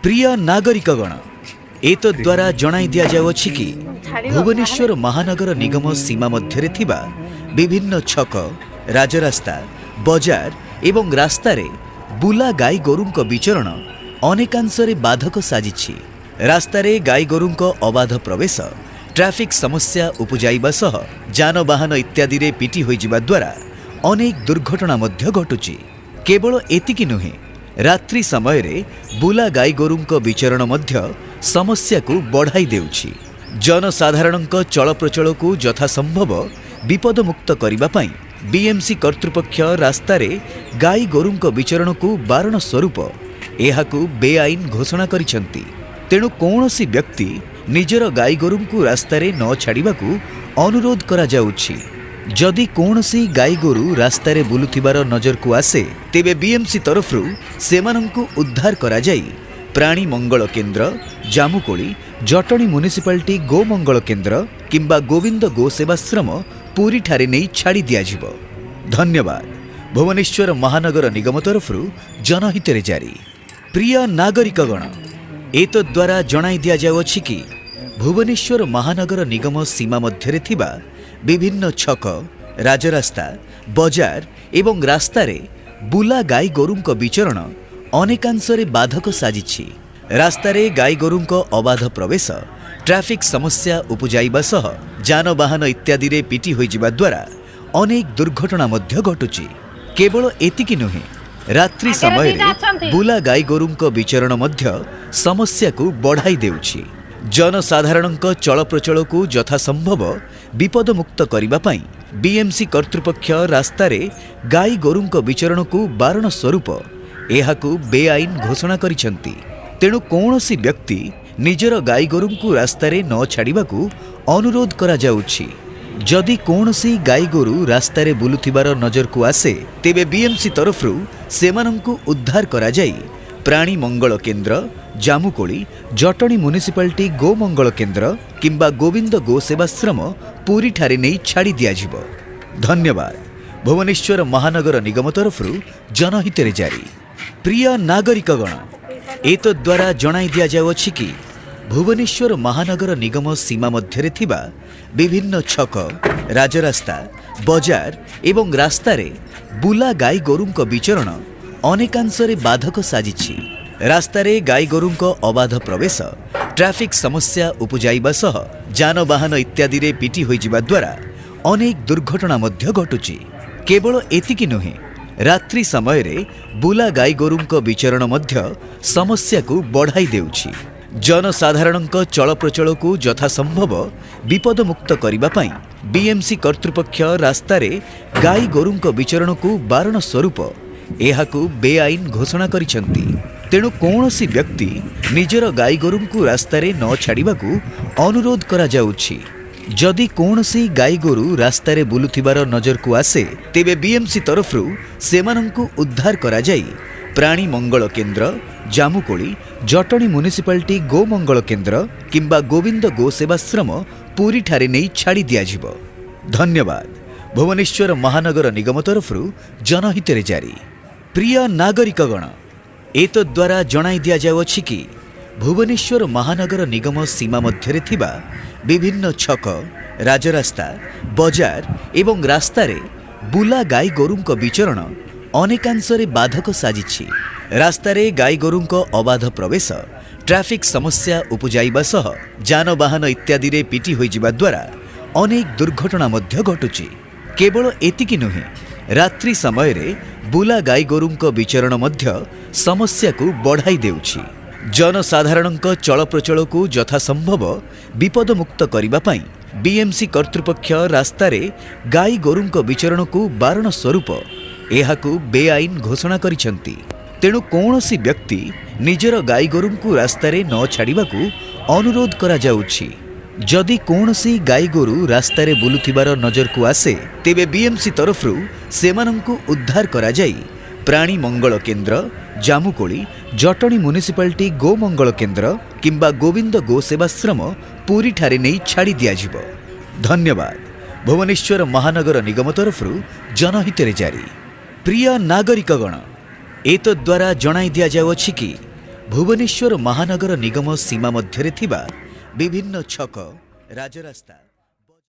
ପ୍ରିୟ ନାଗରିକଗଣ, ଏତଦ୍ୱାରା ଜଣାଇ ଦିଆଯାଉଅଛି କି ଭୁବନେଶ୍ୱର ମହାନଗର ନିଗମ ସୀମା ମଧ୍ୟରେ ଥିବା ବିଭିନ୍ନ ଛକ, ରାଜରାସ୍ତା, ବଜାର ଏବଂ ରାସ୍ତାରେ ବୁଲା ଗାଈ ଗୋରୁଙ୍କ ବିଚରଣ ଅନେକାଂଶରେ ବାଧକ ସାଜିଛି। ରାସ୍ତାରେ ଗାଈ ଗୋରୁଙ୍କ ଅବାଧ ପ୍ରବେଶ ଟ୍ରାଫିକ୍ ସମସ୍ୟା ଉପୁଜାଇବା ସହ ଯାନବାହନ ଇତ୍ୟାଦିରେ ପିଟି ହୋଇଯିବା ଦ୍ୱାରା ଅନେକ ଦୁର୍ଘଟଣା ମଧ୍ୟ ଘଟୁଛି। କେବଳ ଏତିକି ନୁହେଁ, ରାତ୍ରି ସମୟରେ ବୁଲା ଗାଈଗୋରୁଙ୍କ ବିଚରଣ ମଧ୍ୟ ସମସ୍ୟାକୁ ବଢ଼ାଇ ଦେଉଛି। ଜନସାଧାରଣଙ୍କ ଚଳପ୍ରଚଳକୁ ଯଥାସମ୍ଭବ ବିପଦମୁକ୍ତ କରିବା ପାଇଁ ବିଏମ୍ସି କର୍ତ୍ତୃପକ୍ଷ ରାସ୍ତାରେ ଗାଈ ଗୋରୁଙ୍କ ବିଚରଣକୁ ବାରଣ ସ୍ୱରୂପ ଏହାକୁ ବେଆଇନ ଘୋଷଣା କରିଛନ୍ତି। ତେଣୁ କୌଣସି ବ୍ୟକ୍ତି ନିଜର ଗାଈଗୋରୁଙ୍କୁ ରାସ୍ତାରେ ନ ଛାଡ଼ିବାକୁ ଅନୁରୋଧ କରାଯାଉଛି। ଯଦି କୌଣସି ଗାଈଗୋରୁ ରାସ୍ତାରେ ବୁଲୁଥିବାର ନଜରକୁ ଆସେ, ତେବେ ବିଏମ୍ସି ତରଫରୁ ସେମାନଙ୍କୁ ଉଦ୍ଧାର କରାଯାଇ ପ୍ରାଣୀ ମଙ୍ଗଳ କେନ୍ଦ୍ର, ଜାମୁକୋଳି, ଜଟଣୀ ମ୍ୟୁନିସିପାଲିଟି ଗୋମଙ୍ଗଳ କେନ୍ଦ୍ର କିମ୍ବା ଗୋବିନ୍ଦ ଗୋ ସେବାଶ୍ରମ, ପୁରୀଠାରେ ନେଇ ଛାଡ଼ି ଦିଆଯିବ। ଧନ୍ୟବାଦ। ଭୁବନେଶ୍ୱର ମହାନଗର ନିଗମ ତରଫରୁ ଜନହିତରେ ଜାରି। ପ୍ରିୟ ନାଗରିକଗଣ, ଏତଦ୍ୱାରା ଜଣାଇ ଦିଆଯାଉଅଛି କି ଭୁବନେଶ୍ୱର ମହାନଗର ନିଗମ ସୀମା ମଧ୍ୟରେ ଥିବା ବିଭିନ୍ନ ଛକ, ରାଜରାସ୍ତା, ବଜାର ଏବଂ ରାସ୍ତାରେ ବୁଲା ଗାଈ ଗୋରୁଙ୍କ ବିଚରଣ ଅନେକାଂଶରେ ବାଧକ ସାଜିଛି। ରାସ୍ତାରେ ଗାଈ ଗୋରୁଙ୍କ ଅବାଧ ପ୍ରବେଶ ଟ୍ରାଫିକ୍ ସମସ୍ୟା ଉପୁଜାଇବା ସହ ଯାନବାହନ ଇତ୍ୟାଦିରେ ପିଟି ହୋଇଯିବା ଦ୍ୱାରା ଅନେକ ଦୁର୍ଘଟଣା ମଧ୍ୟ ଘଟୁଛି। କେବଳ ଏତିକି ନୁହେଁ, ରାତ୍ରି ଆଗରେ ସମୟରେ ଦିଟା ଅଛନ୍ତି। ବୁଲା ଗାଈ ଗୋରୁଙ୍କ ବିଚରଣ ମଧ୍ୟ ସମସ୍ୟାକୁ ବଢ଼ାଇ ଦେଉଛି। ଜନସାଧାରଣଙ୍କ ଚଳପ୍ରଚଳକୁ ଯଥାସମ୍ଭବ ବିପଦମୁକ୍ତ କରିବା ପାଇଁ ବିଏମ୍ସି କର୍ତ୍ତୃପକ୍ଷ ରାସ୍ତାରେ ଗାଈ ଗୋରୁଙ୍କ ବିଚରଣକୁ ବାରଣ ସ୍ୱରୂପ ଏହାକୁ ବେଆଇନ ଘୋଷଣା କରିଛନ୍ତି। ତେଣୁ କୌଣସି ବ୍ୟକ୍ତି ନିଜର ଗାଈ ଗୋରୁଙ୍କୁ ରାସ୍ତାରେ ନ ଛାଡ଼ିବାକୁ ଅନୁରୋଧ କରାଯାଉଛି। ଯଦି କୌଣସି ଗାଈ ଗୋରୁ ରାସ୍ତାରେ ବୁଲୁଥିବାର ନଜରକୁ ଆସେ, ତେବେ ବିଏମ୍ସି ତରଫରୁ ସେମାନଙ୍କୁ ଉଦ୍ଧାର କରାଯାଇ ପ୍ରାଣୀ ମଙ୍ଗଳ କେନ୍ଦ୍ର, ଜାମୁକୋଳି, ଜଟଣୀ ମ୍ୟୁନିସିପାଲିଟି ଗୋମଙ୍ଗଳ କେନ୍ଦ୍ର କିମ୍ବା ଗୋବିନ୍ଦ ଗୋ ସେବାଶ୍ରମ, ପୁରୀଠାରେ ନେଇ ଛାଡ଼ି ଦିଆଯିବ। ଧନ୍ୟବାଦ। ଭୁବନେଶ୍ୱର ମହାନଗର ନିଗମ ତରଫରୁ ଜନହିତରେ ଜାରି। ପ୍ରିୟ ନାଗରିକଗଣ, ଏତଦ୍ୱାରା ଜଣାଇ ଦିଆଯାଉଅଛି କି ଭୁବନେଶ୍ୱର ମହାନଗର ନିଗମ ସୀମା ମଧ୍ୟରେ ଥିବା ବିଭିନ୍ନ ଛକ, ରାଜରାସ୍ତା, ବଜାର ଏବଂ ରାସ୍ତାରେ ବୁଲା ଗାଈ ଗୋରୁଙ୍କ ବିଚରଣ ଅନେକାଂଶରେ ବାଧକ ସାଜିଛି। ରାସ୍ତାରେ ଗାଈ ଗୋରୁଙ୍କ ଅବାଧ ପ୍ରବେଶ ଟ୍ରାଫିକ୍ ସମସ୍ୟା ଉପୁଜାଇବା ସହ ଯାନବାହନ ଇତ୍ୟାଦିରେ ପିଟି ହୋଇଯିବା ଦ୍ୱାରା ଅନେକ ଦୁର୍ଘଟଣା ମଧ୍ୟ ଘଟୁଛି। କେବଳ ଏତିକି ନୁହେଁ, ରାତ୍ରି ସମୟରେ ବୁଲା ଗାଈ ଗୋରୁଙ୍କ ବିଚରଣ ମଧ୍ୟ ସମସ୍ୟାକୁ ବଢ଼ାଇ ଦେଉଛି। ଜନସାଧାରଣଙ୍କ ଚଳପ୍ରଚଳକୁ ଯଥାସମ୍ଭବ ବିପଦମୁକ୍ତ କରିବା ପାଇଁ ବିଏମ୍ସି କର୍ତ୍ତୃପକ୍ଷ ରାସ୍ତାରେ ଗାଈ ଗୋରୁଙ୍କ ବିଚରଣକୁ ବାରଣ ସ୍ୱରୂପ ଏହାକୁ ବେଆଇନ ଘୋଷଣା କରିଛନ୍ତି। ତେଣୁ କୌଣସି ବ୍ୟକ୍ତି ନିଜର ଗାଈ ଗୋରୁଙ୍କୁ ରାସ୍ତାରେ ନ ଛାଡ଼ିବାକୁ ଅନୁରୋଧ କରାଯାଉଛି। ଯଦି କୌଣସି ଗାଈ ଗୋରୁ ରାସ୍ତାରେ ବୁଲୁଥିବାର ନଜରକୁ ଆସେ, ତେବେ ବିଏମ୍ସି ତରଫରୁ ସେମାନଙ୍କୁ ଉଦ୍ଧାର କରାଯାଇ ପ୍ରାଣୀ ମଙ୍ଗଳ କେନ୍ଦ୍ର, ଜାମୁକୋଳି, ଜଟଣୀ ମ୍ୟୁନିସିପାଲିଟି ଗୋମଙ୍ଗଳ କେନ୍ଦ୍ର କିମ୍ବା ଗୋବିନ୍ଦ ଗୋ ସେବାଶ୍ରମ, ପୁରୀଠାରେ ନେଇ ଛାଡ଼ି ଦିଆଯିବ। ଧନ୍ୟବାଦ। ଭୁବନେଶ୍ୱର ମହାନଗର ନିଗମ ତରଫରୁ ଜନହିତରେ ଜାରି। ପ୍ରିୟ ନାଗରିକଗଣ, ଏତଦ୍ୱାରା ଜଣାଇ ଦିଆଯାଉଅଛି କି ଭୁବନେଶ୍ୱର ମହାନଗର ନିଗମ ସୀମା ମଧ୍ୟରେ ଥିବା ବିଭିନ୍ନ ଛକ, ରାଜରାସ୍ତା, ବଜାର ଏବଂ ରାସ୍ତାରେ ବୁଲା ଗାଈ ଗୋରୁଙ୍କ ବିଚରଣ ଅନେକାଂଶରେ ବାଧକ ସାଜିଛି। ରାସ୍ତାରେ ଗାଈ ଗୋରୁଙ୍କ ଅବାଧ ପ୍ରବେଶ ଟ୍ରାଫିକ୍ ସମସ୍ୟା ଉପୁଜାଇବା ସହ ଯାନବାହନ ଇତ୍ୟାଦିରେ ପିଟି ହୋଇଯିବା ଦ୍ୱାରା ଅନେକ ଦୁର୍ଘଟଣା ମଧ୍ୟ ଘଟୁଛି। କେବଳ ଏତିକି ନୁହେଁ, ରାତ୍ରି ସମୟରେ ବୁଲା ଗାଈ ଗୋରୁଙ୍କ ବିଚରଣ ମଧ୍ୟ ସମସ୍ୟାକୁ ବଢ଼ାଇ ଦେଉଛି। ଜନସାଧାରଣଙ୍କ ଚଳପ୍ରଚଳକୁ ଯଥାସମ୍ଭବ ବିପଦମୁକ୍ତ କରିବା ପାଇଁ ବିଏମ୍ସି କର୍ତ୍ତୃପକ୍ଷ ରାସ୍ତାରେ ଗାଈ ଗୋରୁଙ୍କ ବିଚରଣକୁ ବାରଣ ସ୍ୱରୂପ ଏହାକୁ ବେଆଇନ ଘୋଷଣା କରିଛନ୍ତି। ତେଣୁ କୌଣସି ବ୍ୟକ୍ତି ନିଜର ଗାଈ ଗୋରୁଙ୍କୁ ରାସ୍ତାରେ ନ ଛାଡ଼ିବାକୁ ଅନୁରୋଧ କରାଯାଉଛି। ଯଦି କୌଣସି ଗାଈ ଗୋରୁ ରାସ୍ତାରେ ବୁଲୁଥିବାର ନଜରକୁ ଆସେ, ତେବେ ବିଏମ୍ସି ତରଫରୁ ସେମାନଙ୍କୁ ଉଦ୍ଧାର କରାଯାଇ ପ୍ରାଣୀ ମଙ୍ଗଳ କେନ୍ଦ୍ର, ଜାମୁକୋଳି, ଜଟଣୀ ମ୍ୟୁନିସିପାଲିଟି ଗୋମଙ୍ଗଳ କେନ୍ଦ୍ର କିମ୍ବା ଗୋବିନ୍ଦ ଗୋ ସେବାଶ୍ରମ, ପୁରୀଠାରେ ନେଇ ଛାଡ଼ି ଦିଆଯିବ। ଧନ୍ୟବାଦ। ଭୁବନେଶ୍ୱର ମହାନଗର ନିଗମ ତରଫରୁ ଜନହିତରେ ଜାରି। ପ୍ରିୟ ନାଗରିକଗଣ, ଏତଦ୍ୱାରା ଜଣାଇ ଦିଆଯାଉଅଛି କି ଭୁବନେଶ୍ୱର ମହାନଗର ନିଗମ ସୀମା ମଧ୍ୟରେ ଥିବା ବିଭିନ୍ନ ଛକ, ରାଜରାସ୍ତା।